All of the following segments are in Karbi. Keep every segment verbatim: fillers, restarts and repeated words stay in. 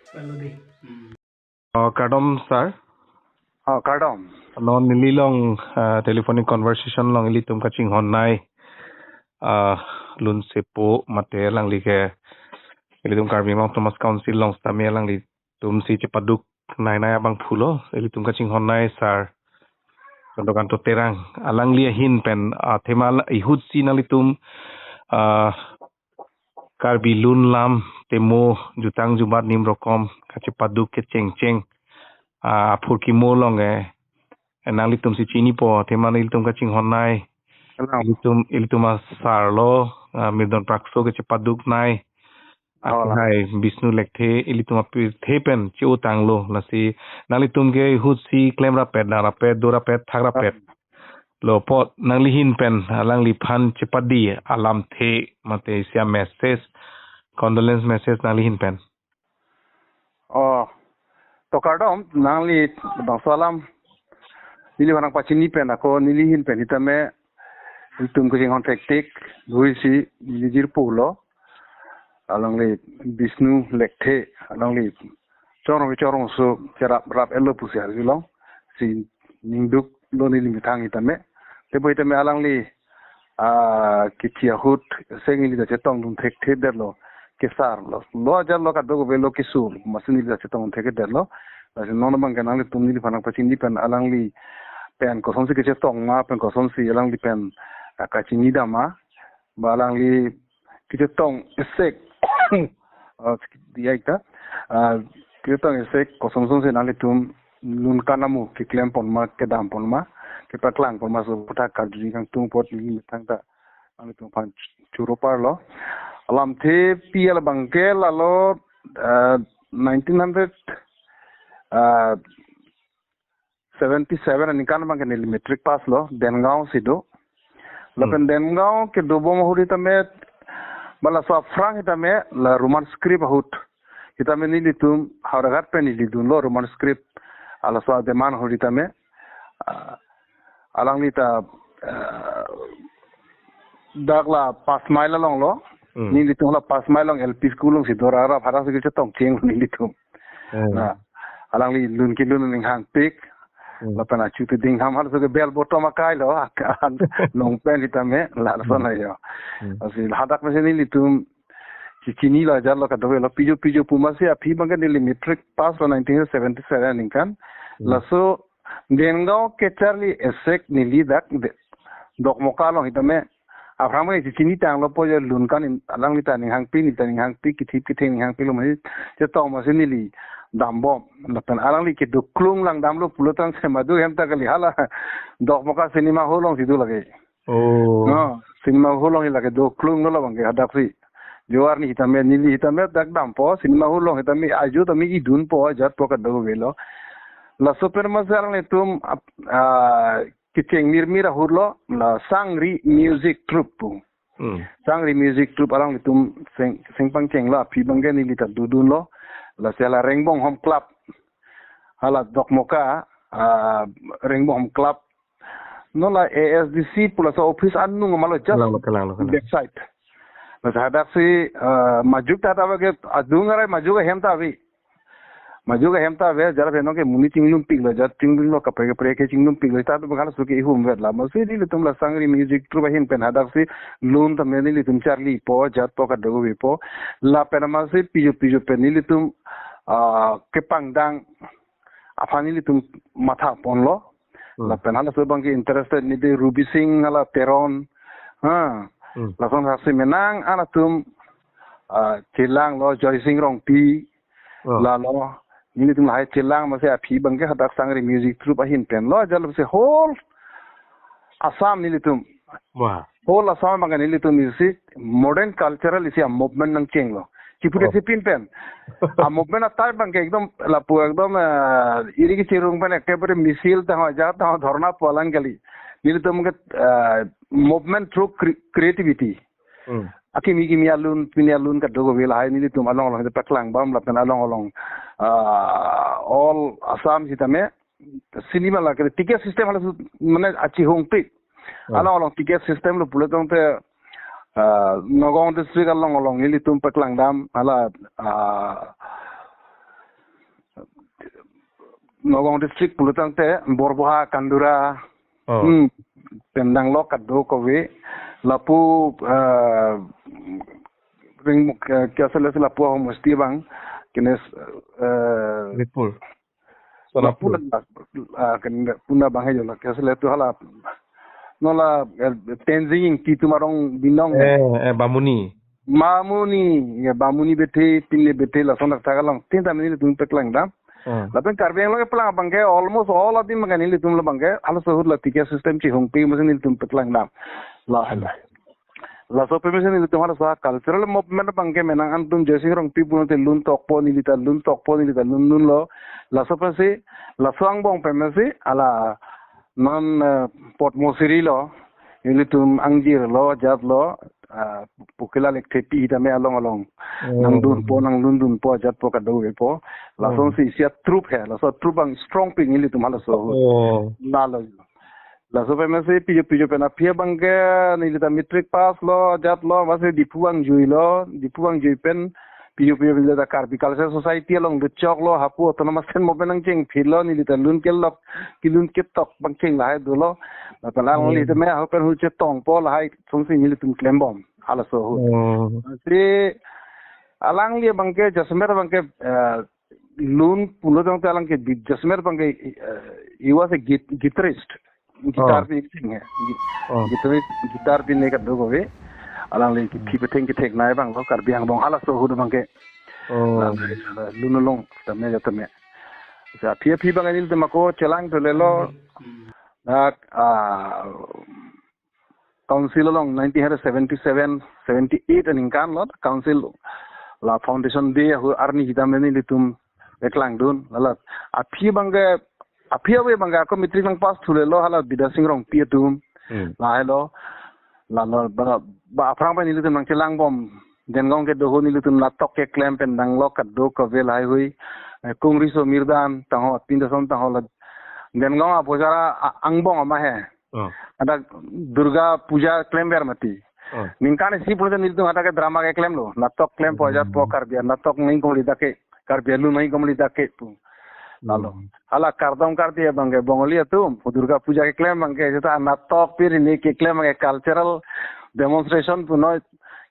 Hello dei. Hmm. Oh, kardom, sir. Oh, kardom. Non neli along, ah, telephonic conversation along ilitum kachinghon nei, ah, Lunsepo mate alangli ke ilitum Karbi Anglong Autonomous Council along sitame alanglitum si chepaduk nei nei abangphu lo, ilitum kachinghon nei sir Chandrakanta Terang. Alangli ahin pen, ah, athema la ihut si nanglitum, ah, Karbi lun lam, temo, jutang jubat nim rokom kachepaduk kechengcheng, ah, aphurkimo along ke, eh, nanglitum si chinipo, athema ilitum kachinghon nei. Hello. Ilitum, ilitum asar lo, ah, Mirdon Prakso kachepaduk nei. Oh, la. Akhai Bishnu Lekthe, ilitum apirthe pen che-otanglo, lasi nanglitum ke ihut si klem rapet, dam rapet, do rapet, thak rapet. Ah. Lo apot nangli ahin pen alangliphan chepadi alamthe mate isi a-message, condolence message nangli ahin pen. Oh, to kardom, nangli bangso alam neliphan nangpachini pen ako neli ahin pen sitame, ilitum kachinghon thektik, dui si neli jirpo lo, alangli Bishnu Lekthe, alangli chorong chorong so cherap rap-etlo pusi arjulong, si ningduk lo neli methang sitame. Teboi sitame alangli, ah, kithi ahut seng neli ta chetongdun thekthe detlo, kesar lo. Lo ajat lo kadokave lo keso, masi neli ta chetongdun thekthe detlo. Lasi non abang ke nanglitum neliphan nangpachini pen alangli pen kosonsi kachetong ma, pen kosonsi alangli pen, ah, kachini dam ma, ba alangli kachetong esek, ah, diya ik ta, ah, kachetong esek koson sonsi nanglitum lun kanamo keklem pon ma, kedam pon ma, kepaklang pon ma, so puthak karjuni kangtung apot neli methang ta nanglitum aphan choro parlo. Alamthe pi ala abang ke lalo, ah, nineteen hundred, ah, seventy seven aningkan abang ke neli matric pass lo, Dengaon si do. Lapen, hmm, Dengaon kedobom ahut sitame, ba laso aphrang sitame la Roman script ahut sitame nelitum Howraghat pen neli dunlo Roman script, ah, laso ademan ahut sitame, ah, alangli ta, ah, dak la Panch Mile along lo. Hmm. Nelitum la Panch Mile along L P school along si do, rara phara si kachetong cheng nelitum. Hmm. Na, alangli lun kelun aning hangpik. Hmm. Lapen achu te ding ham halaso ke bell bottom akai lo, akan long pen sitame, la, hmm, lason ajo. Hmm. Lasi hadak mesen nelitum chechinilo, ajat lo kadokave lo, pijo pijo pu masi aphi abang ke neli matric pass lo nineteen seventy seven aningkan. Hmm. Laso Dengaon kecharli esek neli dak de, Dokmoka along sitame, aphrang abang chechinitanglo po je lun kan in, alangli ta aning hangpi, neli ta aning hangpi, kithip kitheng aning hangpi lo masi, chetong masi neli dambom. Lapen alangli kedoklung langdamlo pulo tangte madu hem ta kali, hala Dokmoka cinema hall along si do lake. Oh. No, cinema hall along lake doklung lo abang ke hadak si. Jo arni sitame, neli sitame dak dampo, cinema hall along sitame, ajo tame idunpo, ajatpo kadokave lo. Laso pen masi alanglitum ap-, ah, kecheng mirmir ahut lo, la Sangri Music Troupe pu. Hmm. Sangri Music Troupe alanglitum seng, seng pangchenglo, aphi abang ke neli ta dodunlo. Lasi la Rengbonghom Club, hala Dokmoka, ah, Rengbonghom Club, non la A S D C pu laso office anung ma lo, just, kalang lo, kalang lo, kalang, backside. Lasi hadak si, ah, majuk ta ta ke adung arai majuk ahem ta ave. Majuk ahem ta ave, jara phenong ke monit chinglumpiklo, jat chinglumpiklo, kaprek kaprek ke chinglumpiklo, ta tu bakal suki ihum vet la. Masi nelitum la Sangri Music Troupe ahin pen hadak si lun tame nelitum charlipo, ajatpo, kadovepo. Lapen masi pijo pijo pen nelitum, ah, kepangdang aphan nelitum matha ponlo. Hmm. Lapen halaso abang ke interested neli Ruby Singh hala Teron. Ha. Hmm. Lason hasi menang anatum, ah, chelanglo, Joy Singh Rongpi. Oh. Lalo nelitum lahai chelang masi aphi abang ke hadak Sangri Music Troupe ahin pen lo, ajat lo si whole Assam nelitum. Wah. Whole Assam abang ke nelitum isi modern cultural isi a-movement nangchenglo. Chipude, oh, si pin pen. A-movement atai abang ke ekdom lapu ekdom, eh, iri kechirung pen ekebare misil tang ajat tang dhorna pu alang kali. Nelitum ke, eh, movement through cre-, creativity. Hmm. Akimi kimi alun, pini alun kadokave lahai nelitum along along paklang bom lapen along along, ah, all Assam sitame cinema lake ticket system hala su-, mane achihongpik. Hmm. Along along ticket system lo pulo tangte, ah, Nagaon district along along nelitum paklang dam hala, ah, Nagaon district pulotangte Borboha, Kandura, Oh. hmm, pen danglok kadokave lapu, eh, ring, eh, kya sele lapu ahom musti bang kines, eh, Ripur. Lapu Sonapur. Na, ah, ken puna bang hejo la kya sele tu hala. Nola, eh, Tenzing Ingti atum arong binong. Eh, eh, Bamuni. Bamuni, ya Bamuni bethe, pinle bethe, lason dak thakalong. Tin tam nelitum peklang dam. Hmm. Lapen Karbi Anglong keplang abangke almost all adim abangke nelitum lo abangke, halaso ahut la ticket system chihongpi mesen nelitum peklang dam. La, la. Laso pemesen nelitum halaso cultural movement abangke menang antum Joysing Rongpi pulote lun tokpo nelita, lun tokpo nelita, lun lun lo. Laso pensi, laso angbong pensi, hala non, eh, Padma Shri lo, nelitum angjir lo, ajat lo, ah, Pokila Lekthepi tame along along. Oh. Nangdunpo, nanglundunpo, ajatpo, kadokave po. Lason Oh. si isi a-troupe he, laso troupe abang strong pik nelitum halaso. Oh. Lalo. Laso pensi pijo pijo pen aphi abangke nelita matric pass lo, ajat lo, masi Diphu angjui lo, Diphu angjui pen pijo pijo pen nelita Karbi Cultural Society along dechok lo, hapu autonomous stand mo pen nangcheng phil lo, nelita lun kelok, kelun ketok abang cheng lahai dolo. Lapen alangli Hmm. tame ahut pen ahut chetongpo lahai asonsi nelitum klembom. Halaso ahut. Oh. Si alangli abangke jasemet abangke, eh, lun pulotangte alangke bi-, jasemet abangke, eh, he was a git-, guitarist. Guitar Oh. pi sing he. Gi-, Oh. guitarist, guitar pi ne kadokave. Alangli kithi Hmm. petheng kethek nai abang lo Karbi angbong halaso ahut abangke. Oh. Alangli, eh, lun along tame ja tame. Sa aphi aphi abang nelitum ako chelang to lelo. Hmm. Dak, ah, council along nineteen seventy-seven, seventy-eight aningkan lo council la foundation day ahut arni sitame nelitum peklangdun. Lala aphi abangke, aphi ave abangke ako matric nangpass thulelo hala Bidya Sing Rongpi atum. Hmm. Lahelo. Lalo ba, ba aphrang pen nelitum nangchelangbom. Dengong kedo ahut nelitum natok keklem pen danglok kadokave lahai hui. Eh, Kungri Somirdan tangho, Pindason tangho la. Dengong abojar a-, angbong ama he. Oh. Ada Durga Puja klemver mati. Oh. Ningkan isi pulote nelitum ada ke drama keklem lo. Natok klempo, Hmm. ajatpo, Karbi natok nangji komli dak ke. Karbi alun nangji komli dak ke pu. Lalo. Hmm. Hala kardom kardi abangke Bongali atum, Durga Puja keklem abangke, seta natok pir ini keklem abangke cultural demonstration pu noi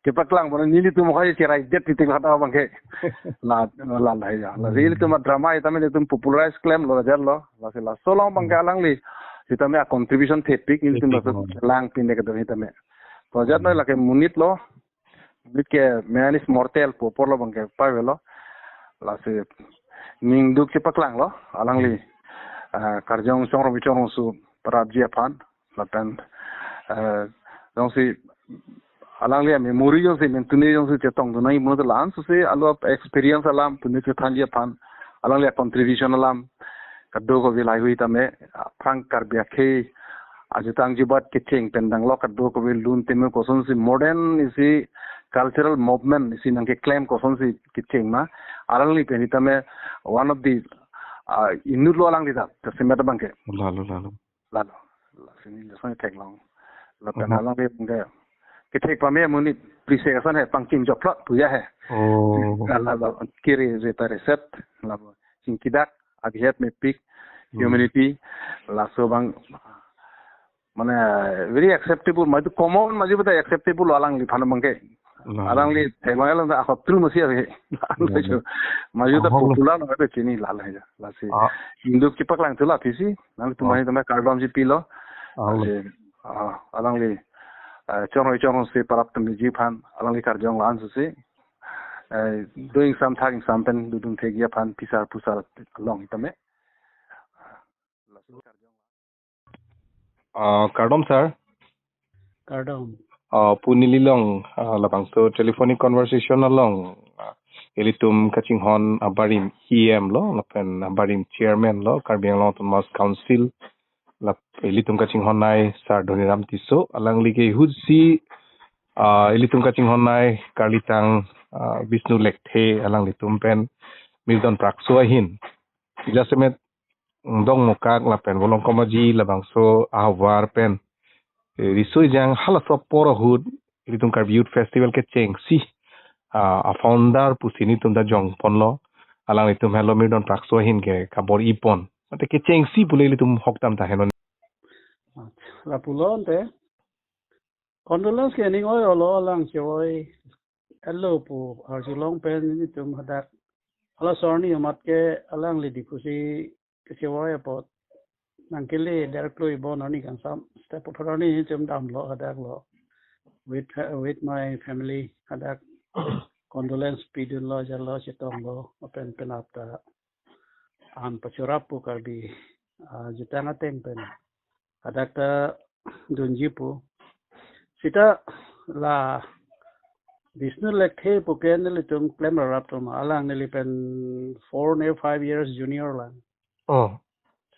kepaklang pu noi nelitum hoi cherai det titik hata abangke. La, la, la, ya. La, Hmm. nelitum drama sitame nelitum popularize klem lo, ajat lo. Lasi laso along abangke Hmm. alangli sitame a-contribution thepik nelitum Thepik, laso hmm. lang pinde kedo sitame. To ajat noi Hmm. lake monit lo. Monit ke man is mortal pu apor lo abangke pavelo. Lasi ningduk chepaklanglo alangli. Ah, Karjong Chongrong Chongrongso parapji aphan. Lapen, eh, jongsi alangli memory jongsi mentune jongsi chetongdun nangji pulote la-an susi alo experience alam tune chethanji aphan. Alangli contribution alam kadokave lahai hui tame aphrang Karbi akhei ajutang jubat kecheng pen danglok kadokave lun teme kosonsi modern isi cultural movement isi nangkeklem kosonsi kecheng ma. Alangli pen sitame one of the, ah, inut lo alangli ta, jasemet abangke. Lalo, lalo. Lalo. Lasi neli lason theklong. Lapen Aha. alangli abangke kethek pame monit appreciation he pangcheng joplot puya he. Oh. Lalo kiri reta reset. Lalo chingkidak, abihet mepik, Hmm. humanity, laso abang, mane, very acceptable, maju common, maju beta acceptable alangliphan abangke. Nah. Alangli, eh, bang alang ta akot tru masi abe. Nah, nah. Maju ta Ahok lo. Popular lo, abe chini lal aja. Lasi. Ah. Ningduk chepaklangthu la aphi si, nangtum Ah. ahin tame kardom chepilo. Ah, lo. Lasi, ah, alangli, eh, chongroi chongrongsi parap tumiji aphan, alangli karjong la-an susi. Eh, doing some thang some pen dodun thekji aphan phisar phusar along tame. Ah, kardom, sir. Kardom. Ah, pini neli along, ah, labangso telephonic conversation along, ah, ilitum kachinghon abarim E M lo, lapen abarim chairman lo, Karbi Anglong Autonomous Council, lap-, ilitum kachinghon nei Sir Dhoniram Tisso, alangli ke ahut si, ah, ilitum kachinghon nei karlitang, ah, Vishnu Lekthe, alanglitum pen mirdon prakso ahin. Jasemet Dongmukak lapen Volongkom Aji labangso ahavar pen, eh, riso ejang halaso apor ahut, ilitum Karbi Youth Festival kechengsi, ah, a-founder pusi nelitum ta jongponlo, alanglitum henlo mirdon prakso ahin ke kabor-ipon. Mate kechengsi pule ilitum hok dam ta henlo. Lapulo ante. Condolence ke ning oi-olo alang chevoi-etlo pu arjulong pen nelitum hadak. Halaso arni amat ke alangli Diphu si kechevoi apot nangkele der klui bon arni kangsam step uthor arni nelitum damlo hadak lo. With, with my family hadak condolence pidunlo, jalo chetonglo, lapen penap ta an pachorap pu Karbi, ah, jutang ateng pen hadak ta dunji pu. Sita la Bishnu Lekthe pu ke nelitum klemrap atum, alang neli pen four ne five years junior lang. Oh.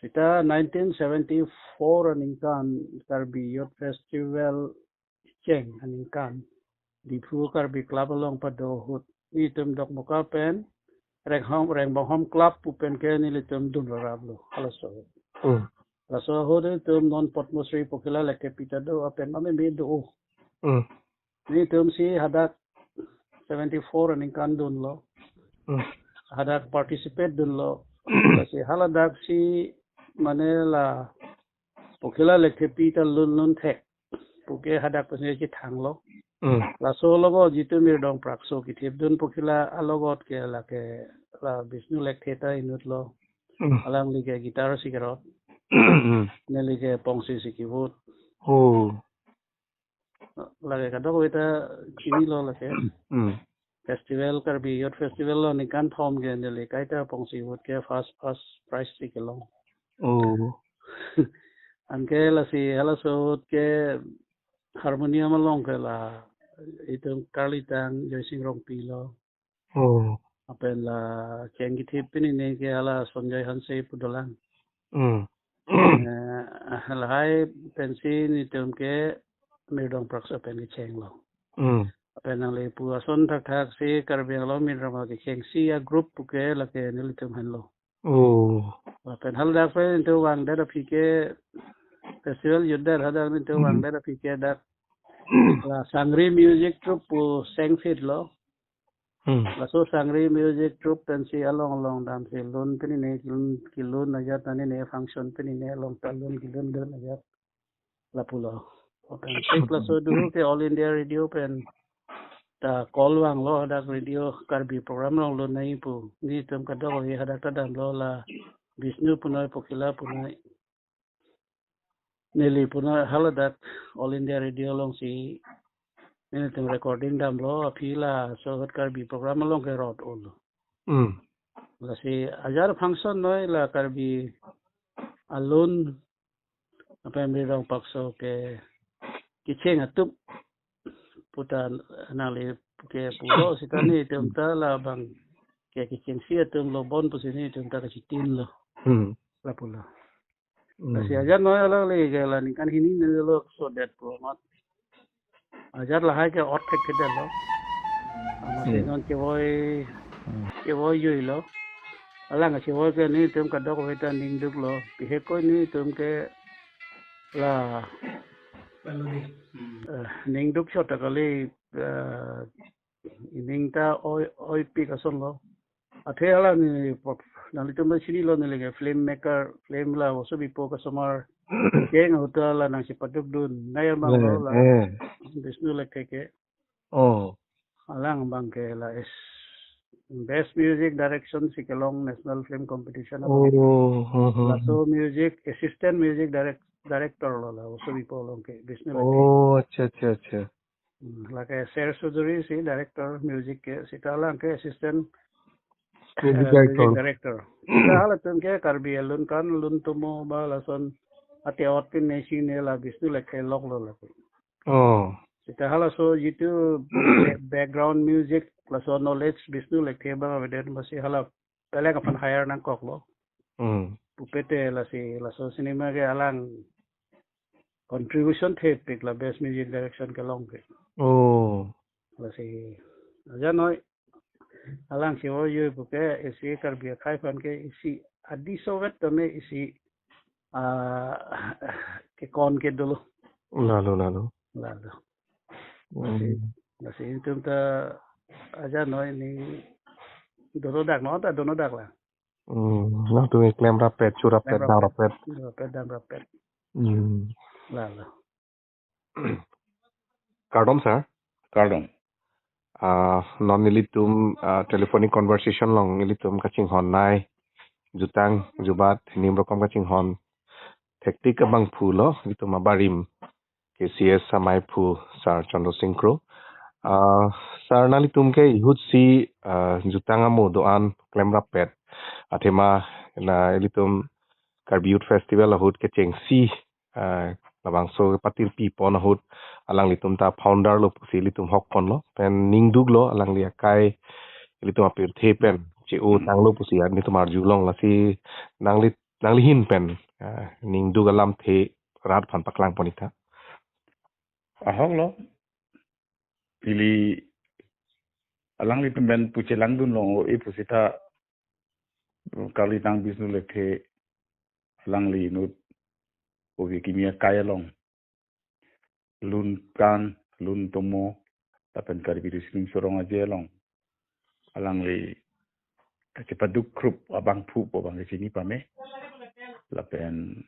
Sita nineteen seventy-four aningkan Karbi Youth Festival cheng aningkan Diphu Karbi Club along pado ahut nelitum Dokmoka pen Renghom, Rengbonghom Club pu pen ke nelitum dunrap lo halaso. Hmm. Laso ahut nelitum non Padma Shri Pokhila Lekthepi ta do, lapen mame me do. Hmm. Nelitum si hadak seventy-four aningkan dunlo. Hmm. Hadak participate dunlo. Si haladak si mane la Pokhila Lekthepi ta lun lun thek pu ke hadak pensi chethanglo. Hmm. Laso logot jitu Mirdong Prakso kithip dun Pokhila alogot ke lake la Bishnu Lekthe ta inutlo. Hmm. Alangli ke guitar si kerot. Hmm. Neli ke pongsi si keyboard. Oh. Lake kadokave ta chinilo lake. Hmm. Festival, Karbi Youth Festival lo ningkan thom ke neli kaita pongsi ahut ke first, first prize si kelong. Oh. Anke lasi halaso ahut ke harmonium along ke la itum Karlitang Joysing Rongpi lo. Oh. Lapen la cheng kithip pinine ke hala Sanjoy Hanse pu dolang. Hmm. Eh, lahai pensi nelitum ke Mirdong Prakso pen kechenglo. Hmm. Lapen nangli pu ason thakthak si Karbi Anglong Min Drama kechengsi a-group pu ke lake nelitum henlo. Oh. Lapen haladak pen nelitum vangdet aphi ke festival jutdet, hadak nelitum Hmm. vangdet aphi ke dak la Sangri Music Troupe pu sengphit lo. Hmm. Laso Sangri Music Troupe pensi along along damsi lun pinine kelun, kelun ajat, anine function pinine along ta lun kelun dun ajat. Lapulo. Lapen sik laso duhu ke All India Radio pen ta call vanglo, hadak Radio Karbi program along lun nangji pu. Nelitum kadokave hadak ta damlo, la Bishnu punoi, Pokhila punoi, neli punoi, haladak All India Radio alongsi nelitum recording damlo, aphi laso ahut Karbi program along ke rot-olo. Hmm. Lasi ajat function noi la Karbi alun lapen Mirdong Pakso ke kecheng atum pu ta nangli ke pulo, sita nelitum ta labang ke kechengsi atum lo bon pusi nelitum ta kachitinlo. Hmm. Lapulo. Hmm. Lasi ajat noi alangli ke la ningkan hini neli lo sodet pu amat. Ajat lahai ke ot thekthedetlo. Amatsi Hmm. non chevoi, Hmm. chevoi juilo. Alang chevoi ke nelitum kadokave ta ningduklo. Pihekoi nelitum ke la, eh, ningduk chot ta kali, eh, ining ta oi, oipik asonlo. Athe hala neli pop, nanglitum ta chinilo, neli ke film maker, film la oso bipo kasomar keng ahut ta la nangchepaduk dun. Nai amang Eh, lo la eh. Bishnu Lekthe ke. Oh. Alang abang ke la is best music direction si kelong National Film Competition abang. Oh, hmm, hmm, hmm. Laso music, assistant music direct-, director lo la oso bipo along ke Bishnu Lekthe. Oh, acha, acha, acha. Hmm, lake Sher Chaudhury si director music ke, sita alang ke assistant, Music eh, director. Music director. Sita halatum ke Karbi alun kan, lun tumo ba lason ate ot pinine chine la Bishnu Lekthe lok lo lake. Oh. Sita halaso jitu ba-, background music, laso knowledge Bishnu Lekthe abang avedet, amatsi hala pelek aphan hire nangkoklo. Hmm. Pupe te lasi laso cinema ke alang contribution thepik la best music direction kelong ke. Oh. Lasi ajat noi alang chevoi jui pu ke isi Karbi akhei aphan ke isi adi sovet tame isi, ah, kekon ke dolo. Lalo, lalo. Lalo. Hmm. Lasi, lasi itum ta ajat noi ni donodak non ta donodak la. Hmm, nangtum klem rapet, chu rapet, dang rapet. Chu rapet, dang rapet. Hmm. Lalo. Kardom, sir. Kardom. Ah, non nelitum, ah, telephonic conversation along nelitum kachinghon nai. Jutang, jubat, nim rokom kachinghon. Thektik abangphu lo, nelitum abarim. K C S amaiphu, Sir Chandra Singh Kro. Ah, sir, nanglitum ke ihutsi, ah, jutang amo do-an klem rapet. Athema na ilitum Karbi Youth Festival ahut kechengsi, ah, labangso patirpi pon ahut alanglitum ta founder lo pusi ilitum hok pon lo. Pen ningduk lo alangli akai ilitum apirthe pen che-o tanglo pusi nelitum arjulong, lasi nangli, nangli ahin pen, ah, ningduk alamthe rat aphan paklang pon ik tha. Ahok lo. Ili alanglitum pen puchelang dunlong o-e pusita Karli Tang Bishnu Lekthe alangli inut ove kimi akai along, lun kan, lun tomo, lapen Karbi Riso Nimso Rong Aje along alangli kachepaduk krup abangphu pu abang kachini pame. Lapen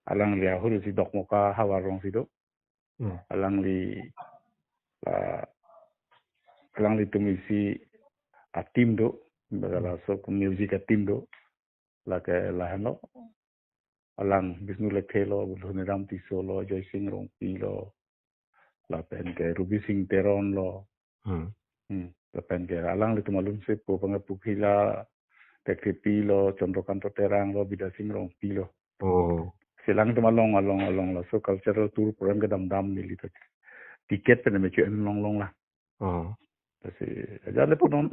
alangli ahut si Dokmoka havar alongsi do. Hmm. Alangli, ah, alanglitum isi a-team do, bagala so music a-team do. Lake lahenlo. Alang Bishnu Lekthe lo, Lhoniram Tisso lo, Joysing Rongpi lo, lapen ke Rubi Singh Teron lo. Hmm. Hmm. Lapen ke alanglitum alun se po panga Pukhila, Tekthepi lo, Chandrakanta Terang lo, Bidya Singh Rongpi lo. Oh. Si alangtum along, along, along laso cultural tour program kedamdam neli ta ticket pen me chu-en longlong la. Oh. Lasi aja le punon.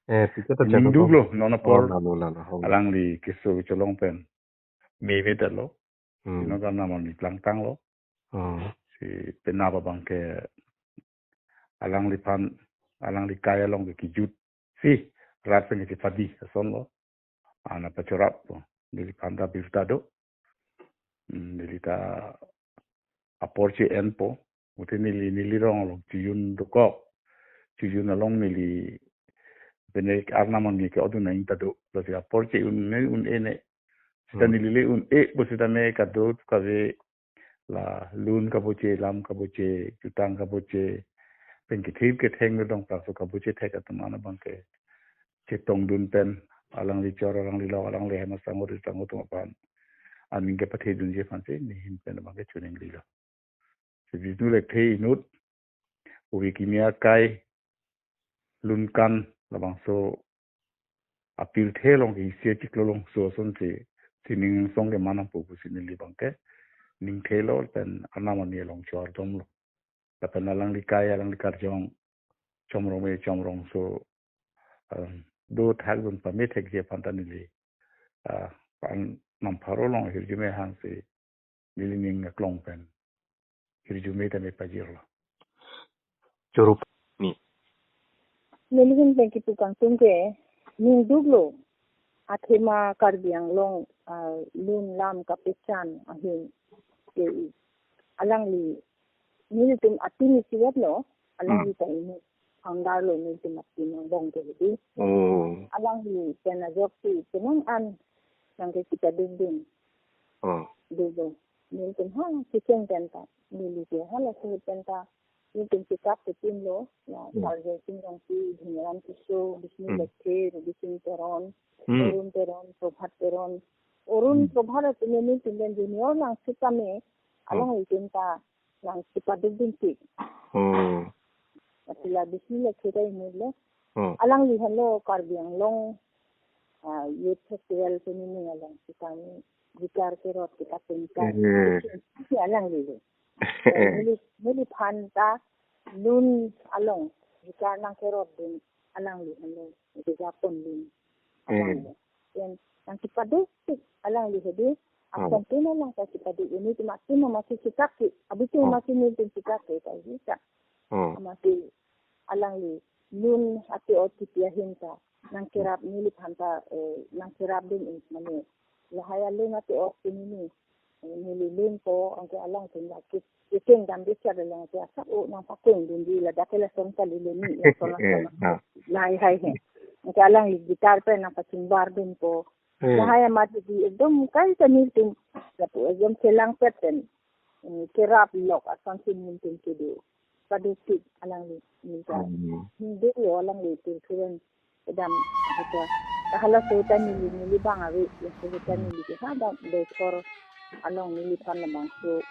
Eh, ticket ta ningduk lo, non apor. Oh, lalo, lalo. Oh. Alangli keso cholong pen meme ta lo. Hmm. Sino karna man mi plangtang lo. Oh. Si penap abang ke alangliphan, alangli akai along ke kijut si rat pen kechepadi ason lo. Ana pachorap lo. Neliphan ta birta do. Hmm, neli ta apor che-enpo. Mute neli, neli rong along chojun dokok. Chojun along neli pene arnam an ke odun aing ta do. Lasi apor che-un ne un-e ne. Sita Hmm. neli le un-e pu sita me kadokave la lun kaboche, lam kaboche, jutang kaboche, pen kethip ketheng dong prakso kaboche thek atum ana abang ke chetongdun pen alangli chor, alangli lok, alangli hem asangho, ri sangho atum aphan aning kepathe dunji aphan si nehin pen abang ke chuning lilo. Si Bishnu Lekthe inut ove kimi akai, lun kan, labangso apirthe along ke isi achiklo longso ason si, sining song ke manam pu pusi neli abang ke ningthe lo pen arnam ani along chor dom lo. Lapen alangli akai, alangli karjong, Chomrong me Chomrongso, um, do thak dun pame thekji aphan ta neli, ah, pan nam pharo along hirjume hang si neli ning aklong pen hirjume ta me pajirlo. Churup ni. Neli ahin pen kipu kangtung ke ningduk lo. Athema Karbi Anglong, ah, lun lam kapechan ahin ke alangli nelitum a-team isivet lo, alangli Hmm. ta inut founder lo nelitum a-team angbong ke hedi. Oh. Alangli pen ajoksi penang an nangkechipaduk dun. Oh. Dun dun. Nelitum ha, chicheng pen ta. Neli ke ha la suhut pen ta. Nelitum chekap ke team lo. Ya, Hmm. Sir Joysing Rongpi, Lhoniram Tisso, Bishnu Hmm. Lekthe, Rubi Singh Teron, Hmm. Arun Teron, Prabhat Teron. Arun Hmm. Prabhat atum nelitum pen junior nang sitame, Hmm. alanglitum ta nangchipaduk dun tik. Hmm. Lasi la Bishnu Lekthe ta inut lo. Hmm. Alangli henlo Karbi Anglong, ah, Youth Festival penini along si kami guitar kerot kita penkan. Hmm. Si alangli lo. Neli, neliphan ta lun along guitar nangkerot dun alangli henlo. Di Japon lun. Hmm. Alangli. Pen nangchipaduk tik alangli hedi. Hmm. Ason pen alang ta chipaduk, nelitum a-team amatsi chekak ke. Abitu Hmm. amatsi nelitum chekak ke ta hedi ta. Hmm. Amatsi alangli lun ate-ot kipi ahin ta nangkerap, neliphan ta, eh, nangkerap dun ik mane. Lahai alun ate-ot ke neli, eh, neli lun ko, anke alangtum la ke, kekeng dam de char lang ke asa o nangpakeng dunji ladak ke lason kali le ni, ya, so la Eh, so la. Ha. Lahai hai he. Anke alangli guitar pen nangpachingbar dunpo. Hmm. Lahai amat hedi ekdom kaita nelitum lapu ekdom chelangpet pen, eh, kerap lok asonsi nelitum kedo. Paduktik alangli nelitum. Hmm. Nelitum lo alangli tirthuren kedam kita. Halaso ta neli neli bang ave, laso ta neli ke ha dam Deithor along neliphan labangso,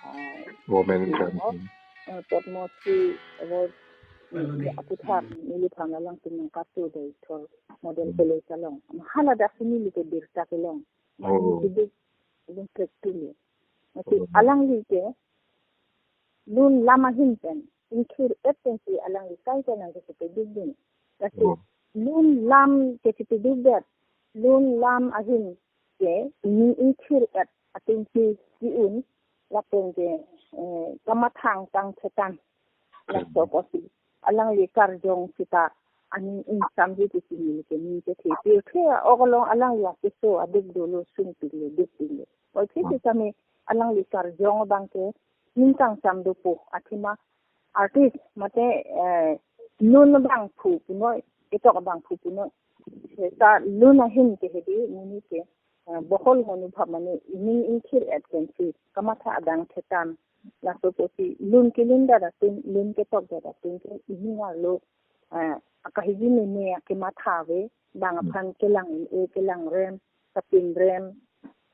ah, Women Award, Champion. Eh, Padma Shri Award, eh, aputhak neliphan alangtum nangkathu Deithor Model Hmm. College along. Hala dak si neli ke birta kelong. Oh. Neli ke dik, dik kek tuli. Masi Oh. alangli ke lun lam ahin pen, ingthir-et pensi alangli kaita nangkachepeduk dun. Lasi Oh. lun lam kachepeduk det, lun lam ahin ke ining ingthir-et atumsi ki-un, lapen ke, eh, kamathang tang thetan. Laso Hmm. apotsi alangli karjong sita aning ingsamji pusi neli ke ning chethe. Pirthe a-ok along alangli akeso aduk dolo, sungpiklo, dukpiklo. Oi, Hmm. sitame alangli karjong abang ke ning kangsam dopo, athema artist mate, eh, lun abangphu punoi, ketok abangphu punoi. Seta lun ahin ke hedi, neli ke, eh, bohol monubhab mane ining ingthir-et pensi kamatha adang thetan. Laso apotsi lun kelun det atum, lun ketok det atum ke ining arlo, eh, akahiji meme akematha ave, bang Hmm. aphan kelang-e, kelangrem, kapinrem,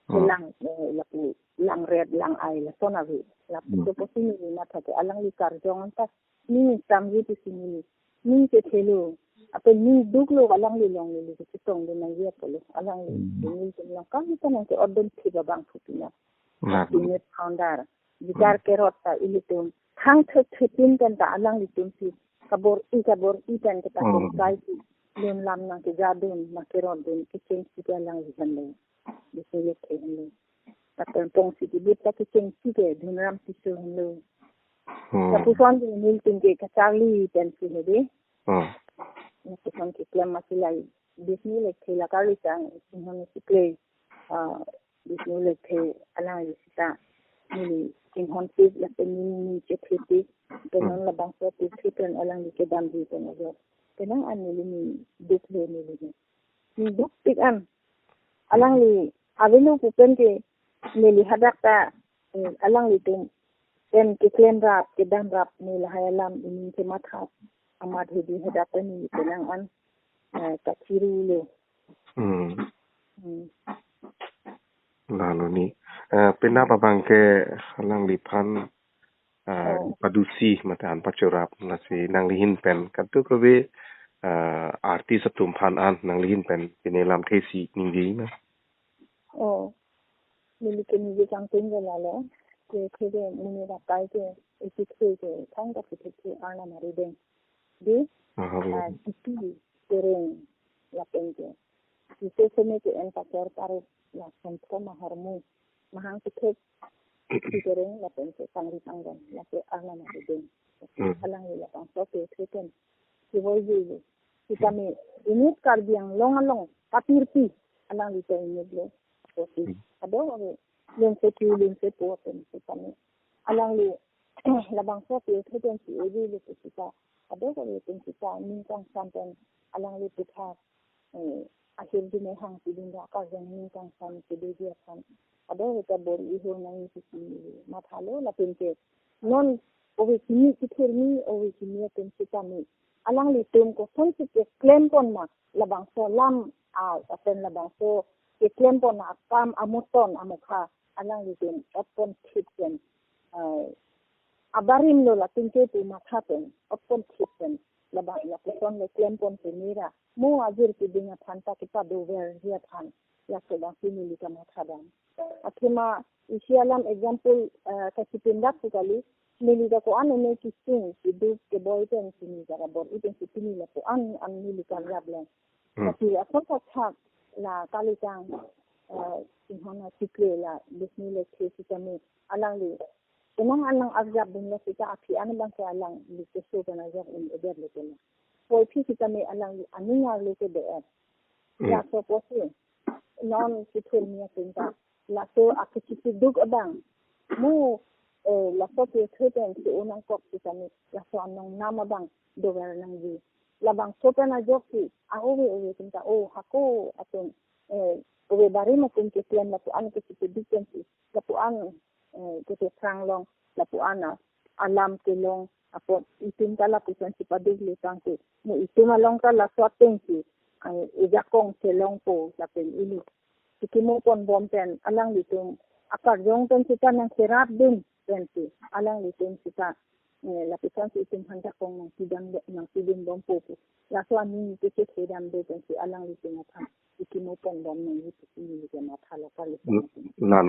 Hmm. kelang, eh, lapu langret lang-ai lason ave. Lapu Hmm. so apotsi neli matha ke alangli karjong anta ning ingsamji pusi neli ning chethelo. Ape ning duklo alangli along neli kechetong dun nangji apotlo. Alangli Hmm. nelitum along kaita nangke-otdun thip abangphu pina. Nah. Senior founder. Guitar Hmm. kerot ta ilitum thang thek thepin pen ta alanglitumsi kabor-i kabor-i pen kita Hmm. kongkai si lun lam nangkeja dun, nangkerot dun, kechengsi ke alangli henlo. Bising lek henlo. Lapen Pongsi Debit ta kechengsi ke Dhunram Tisso henlo. Hmm. Lapuson ke nelitum ke kacharli pensi hedi. Hmm. Lapuson keklem masi lahai Bishnu Lekthe la karli tang, Chinghon isi play, ah, Bishnu Lekthe alangli sita neli chinghonpik, lapen neli ning chethepik, pen Hmm. non labangso pirthe pen alangli kedamji pen ajo. Penang an neli ning duklo neli ning. Ning dukpik an. Alangli avelo pu pen ke neli hadak ta, eh, alanglitum pen keklemrap, kedamrap neli lahai alam ining kematha amat hedi hadak pen neli penang an, eh, kachirulo. Hmm. Hmm. Lalo ni, eh, penap abang ke alangliphan, eh, Oh. padusi mate an pachorap, lasi nangli ahin pen kadokave, eh, artist atum aphan an nangli ahin pen pine lamthe isi ningje ma? Oh. Neli ke ningje kangtung ke lalo. Ke, ke, ke, neli rakai ke, isi ke, ke, thang ka ke, ke, arnam arideng. Di, Aha, ah, iya. Titi Tereng lapen ke. Isi sene ke en pasar tarik la Songtho Mahormu. Mahang Kethek, Titi Tereng lapen ke Sangri Pangdon, lapen arnam arideng. Hmm. Alangli labangso ke theken. Kevoi jui. Sitame inut Karbi Anglong along kapirpi alanglitum inut lo. Kosi. Hmm. Ado ave lun sepi, lun sepo pen sitame alangli labangso pirthe pen si-oji le pusita. Ado ave pen sita ning kangsam pen alangli puthak, eh, ahirjume hang pidun da karjong ning kangsam kedoji aphan. Ado ave ta bor-i ho nangji pusi mathalo lapen ke non ove kimi kithurmi, ove kimi atum sitame alanglitum kosonsi keklempon ma labangso alam, ah, lapen labangso keklempon akam amoton amokha alanglitum otpon thip pen, eh, abarim lo latum ke pu matha pen otpon thip pen labang lapuson le klempon pen mera mo ajir keding aphan ta kepadoverji aphan laso abangsi neli kamatha dam. Athema isi alam example, eh, kachipindak pu kali, neli ta ko-an ene kising, keduk keboi pen si neli ta kabor-i pen si pini lapu an an neli karjap lang. Hmm. Tapi asal kachak la kalitang, eh, Chinghon isi play la Bishnu Lekthe sitame alangli penang an nang-arjap dunlo sita aphi an abang ke alangli keso pen arjap un-edet le pen. Puvoiphit sitame alangli aning arlo kedo-et. Hmm. Laso apotsi non kethurmi atum ta laso akechipiduk abang mo, eh, laso pirthe pen si-o nangkok sitame laso anong nam abang dover nangji. Labangso pen ajoksi, a ove ove atum ta, o hako atum, eh, ove barim atum keklem lapu-an ke chipudik pensi, lapu-an, eh, kete pranglong, lapu-an a, alam kelong, apot itum ta lapuson si paduk le tangte, mo itum along ta laso atengsi, eh, ejakong chelongpo lapen ili chikimo ponbom pen alanglitum akarjong pen sita nangserapdun pensi alanglitum sita, eh, lapuson si itum aphan jakong nangpidam, nangpidumbompo pu. Laso aning ke chethedam do pensi alanglitum aphan chikimo ponbom nangji pusi neli ke matha lo kali. Lalo.